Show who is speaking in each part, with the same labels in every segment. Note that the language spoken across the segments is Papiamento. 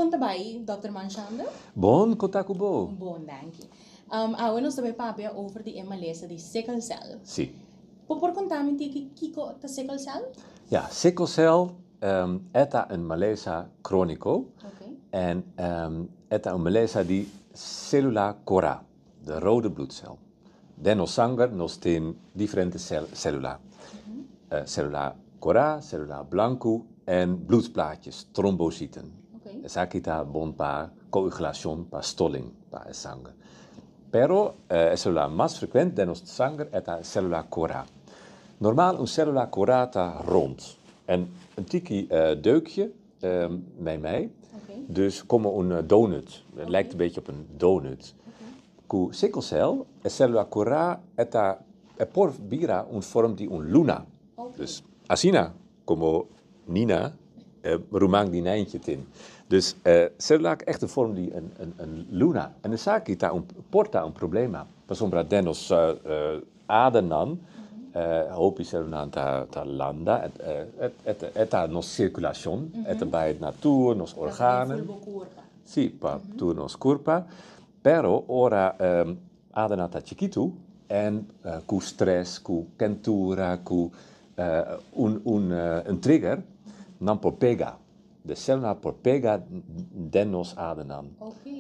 Speaker 1: Kon ta bai, Dòkter Manshande?
Speaker 2: Bon, kon ta ku bo?
Speaker 1: Bon, danki. Awe nos ta bai papia over di e malesa di sikkelcel.
Speaker 2: Si.
Speaker 1: Bo por konta mi tiki kiko ta sikkelcel?
Speaker 2: Ja, sikkelcel e ta un malesa króniko. En e ta un malesa di sélula korá, de rode bloedcel. Den nos sanger nos tin diferente sélula. Sélula korá, sélula blanku en bloedplaatjes, trombosieten. Esaki ta bon pa koagulashon, pa stolling, pa e sanger. Pero e sélula mas frekwent den nos sanger e ta sélula korá. Normaal un sélula korá ta rond en un tiki deukje meimei. Dus komo un donut. Het lijkt een beetje op een donut. Ku sikkelcel, e sélula korá e ta e por bira un vorm di un luna. Dus asina komo Nina, e ruman di Nijntje tin. Dus e sélula echt een vorm di un luna. En esaki ta un por ta un problema. Pasobra den nos adernan hopi sélulanan ta landa. E ta nos sirkulashon. E ta bai na tur nos organen. Si, pa tur nos kurpa. Pero ora adernan ta chikitu en ku stress, ku kentura, ku un trigger, nan por pega. De sélula por pega den nos adernan.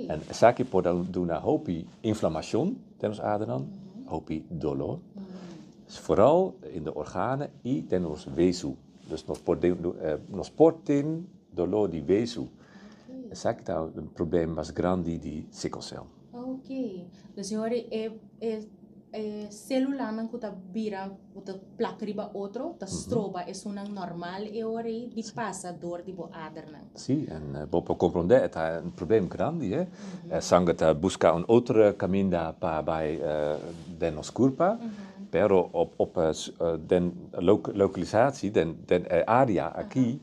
Speaker 2: En esaki por duna hopi inflamashon den nos adernan, hopi dolor. Vooral in de organen i den nos wesu. Dus nos por tin dolor di wesu. Esaki ta un probleem mas grandi di sikkelcel.
Speaker 1: Ok. Dus hoor e celulanan ku ta bira, ku ta plak riba otro, ta stroba esunnan normal e ora ei di pasa door di bo adernan.
Speaker 2: Si, en bo por comprende e ta un probleem grandi, he. E sanger ta buska un otro kaminda pa bai den nos kurpa, pero op den lokalisatie, den e area aki,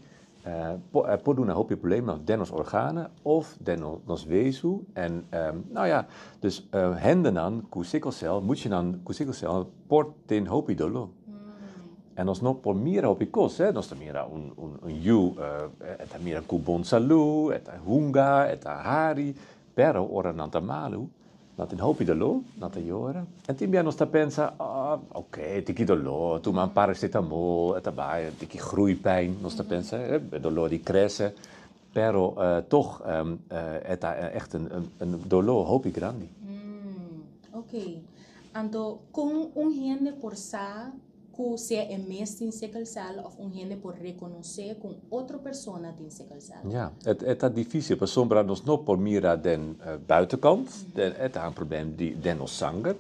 Speaker 2: E por duna hopi problema den nos organen of den nos wezu. En nou ja, dus hendenan ku sikkelcel, muchanan ku sikkelcel por tin hopi doló. En nos no por mira hopi kos, hè. Nos ta mira un yu, e ta mira ku bon salú, e ta hunga, e ta hari, pero ora nan ta malu, Nan tin hopi doló, nan ta yora. En tin bia nos ta pensa, oh, oké, tiki doló, tuma un paracetamol, e ta bai, tiki groeipijn, nos ta pensa, e doló di krese. Pero toch e ta echt un doló hopi grandi.
Speaker 1: Oké. Anto kon un hende por sa ku sea e mes tin sikkelcel òf un hende por rekonosé ku un otro persona tin sikkelcel?
Speaker 2: Ja, e ta difísil pasobra nos no por mira den buitenkant, e ta un probleem di den nos sanger.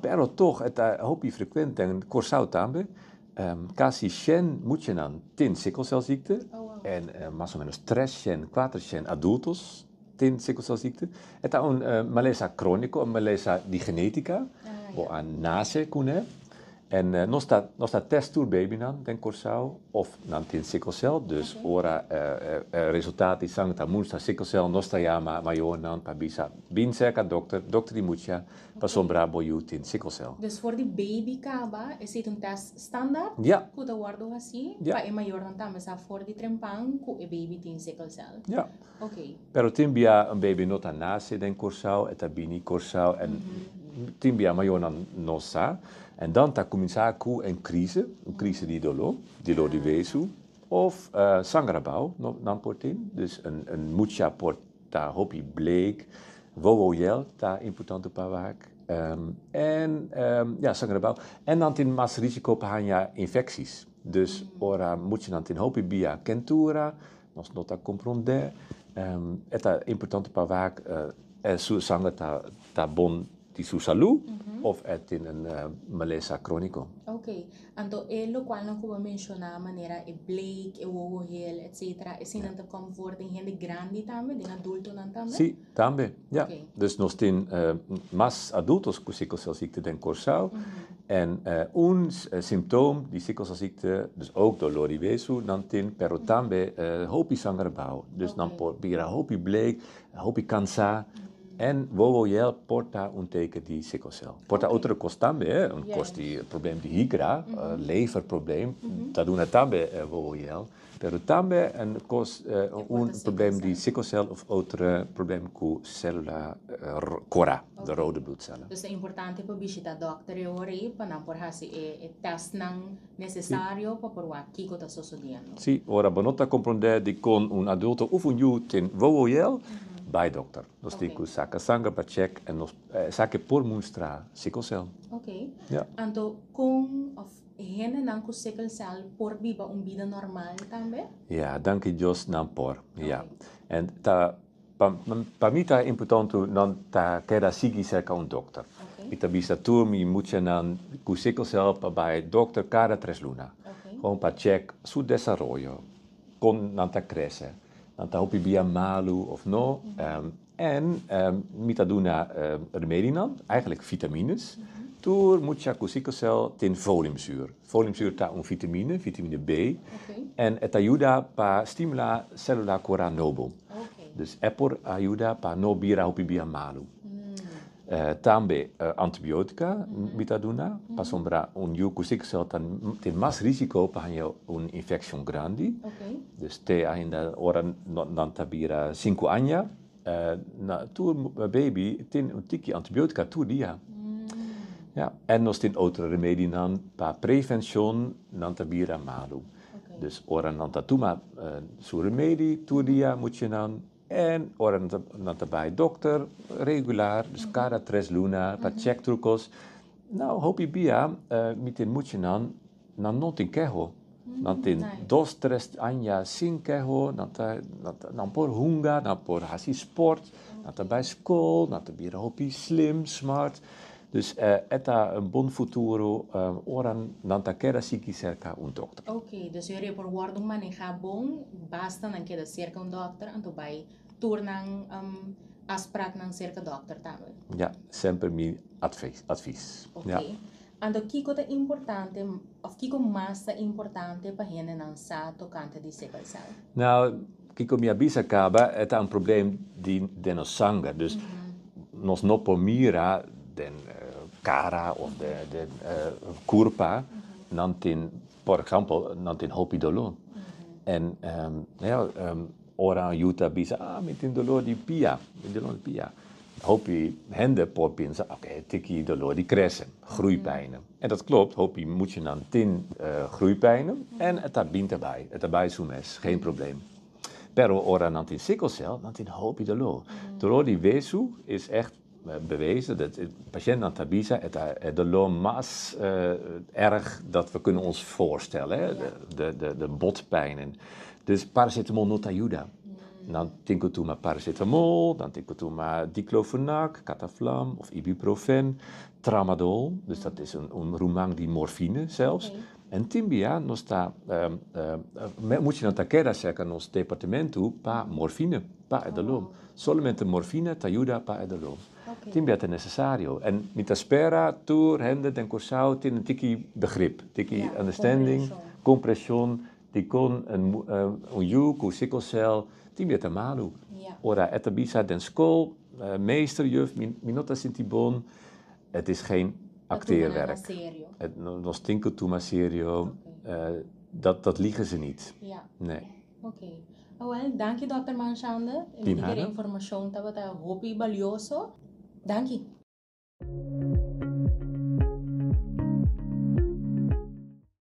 Speaker 2: Pero toch e ta hopi frekuent den Kòrsou tambe. Kasi shen muchanan tin sikkelcelziekte en mas o menos tres shen, kuater shen adultos tin sikkelcelziekte. E ta un malesa króniko, un malesa di genétika. Bo a nase kuné. En nos ta nos ta test tur babynan den Kòrsou of nan tin sikkelcel. Dus ora e resultaat di sanger ta munstra sikkelcel, nos ta yama mayornan pa bisa bin serka dokter, dokter di mucha, pasobra bo yu tin sikkelcel.
Speaker 1: Dus for di baby kaba esei ta un test standaard ku ta wòrdu hasi pa e mayornan tambe sa for di trempan ku e baby tin sikkelcel.
Speaker 2: Ja.
Speaker 1: Ok.
Speaker 2: Pero tin bia un baby no ta nace den Corsou, e ta bini Corsou en tin bia mayornan no sa. En dan ta cuminsa cu un crise, un crise di dolor, dolor di wesu of sanger abao nan por tin. Dus un mucha por ta hopi bleek, wowo yel ta importante pa wak. En ja, sanger abao. En nan tin mas risico pa haña infecties. Dus ora muchanan tin hopi bia kentura, Nos no ta komprondé. E ta importante pa wak e su sanger ta bon di su salú of e tin un malesa króniko.
Speaker 1: Ok. Anto e lokualnan ku bo a menshoná manera e bleek, e wowo hel, etsetera, eseinan ta kom for den hende grandi tambe, den adultonan tambe?
Speaker 2: Sí, tambe, ja. Dus nos tin mas adultos ku sikkelcelziekte den Kòrsou. En un simptoom di sikkelcelziekte, dus ook dolor di wesu nan tin, pero tambe hopi sanger abao. Dus nan por bira hopi bleek, hopi kansá. En wowo yel por ta un teken di sikkelcel. Por ta otro kos tambe, hè? Un kos di probleem di higra, leverprobleem, ta duna tambe wowo yel. Pero tambe un kos, un probleem di sikkelcel of otro probleem ku celula kora, de rode bloedcellen.
Speaker 1: Dus ta importante pa bishita dokter e ora ei pa nan por hasi e testnan nesesario pa por wak kiko ta sosodiendo.
Speaker 2: Sí, ora bo no ta komprondé dikon un adulto of un yu tin wowo yel, bai dokter. Nos tin ku saka sanger pa chèk en nos esaki por mustra sikkelcel.
Speaker 1: Ok. Anto kon of hendenan ku sikkelcel por biba un bida normal tambe?
Speaker 2: Ja, danki Dios nan por. Ja. En ta pa mi ta importante nan ta keda sigui serka un dokter. Mi ta bisa tur mi muchanan ku sikkelcel pa bai dokter kada tres luna. Gewoon pa chèk su desaroyo. Kon nan ta krese, nan ta hopi bia malu of no. En mi ta duna remedinan, eigenlijk vitamines. Tur mucha ku sikkelcel tin foliumzuur. Foliumzuur ta un vitamine, vitamine B. En e ta yuda pa stimula celula kora nobo. Dus e por a yuda pa no bira hopi bia malu. Tambe antibiotica mi ta duna, pasobra un yu ku sikkelcel ta tin mas risiko pa haña un infeccion grandi. Dus te ainda ora nan ta bira sinku aña, na tur baby tin un tiki antibiotica tur dia. Ja, en nos tin otro remedinan pa prevencion nan ta bira malu. Dus ora nan ta tuma su remedi tur dia muchanan. En ora nan ta bai dokter regular, dus kada tres luna pa check tur kos. Nou, hopi bia mi tin muchanan, nan no tin keho. Nan tin dos, tres aña sin keho, nan ta, nan por hunga, nan por hasi sport, nan ta bai skol, nan ta bira hopi slim, smart. Dus e ta un bon futuro ora nan ta keda sigui serka un dokter.
Speaker 1: Ok, dus e por wordo maneha bon, basta nan keda serka un dokter, anto bai tur nan afspraaknan serka dokter tambe.
Speaker 2: Ja, semper mi advies.
Speaker 1: Ok, anto kiko ta importante of kiko mas ta importante pa hendenan sa tokante di sikkelcel?
Speaker 2: Nou, kiko mi a bisa kaba, e ta un probleem di den nos sanger. Dus nos no por mira den kara of den kurpa, nan tin, por ehempel, nan tin hopi doló. En ja, ora un yu ta bisa, ah, mi tin doló di pia, mi tin doló di pia. Hopi hende por pensa, oké, tiki doló di krese, groeipijnen. En dat klopt, hopi muchanan tin groeipijnen en e ta bin erbij, e ta bai su mes, geen probleem. Pero ora nan tin sikkelcel, nan tin hopi doló. Doló di wesu is echt bewezen, dat patiëntnan ta bisa, e ta e doló mas erg dat we kunnen ons voorstellen, hè, de botpijnen. Dus paracetamol no ta yuda. Nan tin ku tuma paracetamol, nan tin ku tuma diclofenac, cataflam of ibuprofen, tramadol, dus dat is un ruman di morfine zelfs. En tin bia nos ta, muchanan ta keda serka nos departamento pa morfine, pa e doló. Solamente morfine ta yuda pa e doló. Tin bia ta necesario. En mi ta spera tur hende den Kòrsou tin un tiki begrip, tiki understanding, comprension dikon un yu ku sikkelcel tin bia ta malu. Ora e ta bisa den skol, meester, juf, mi no ta sinti bon. Het is geen acteerwerk. Nos tin ku tuma serio. Dat liegen ze niet. Nee.
Speaker 1: Oké. Awel, danki Dòkter Manshande.
Speaker 2: Di nada.
Speaker 1: E informashon tabata hopi balioso. Danki.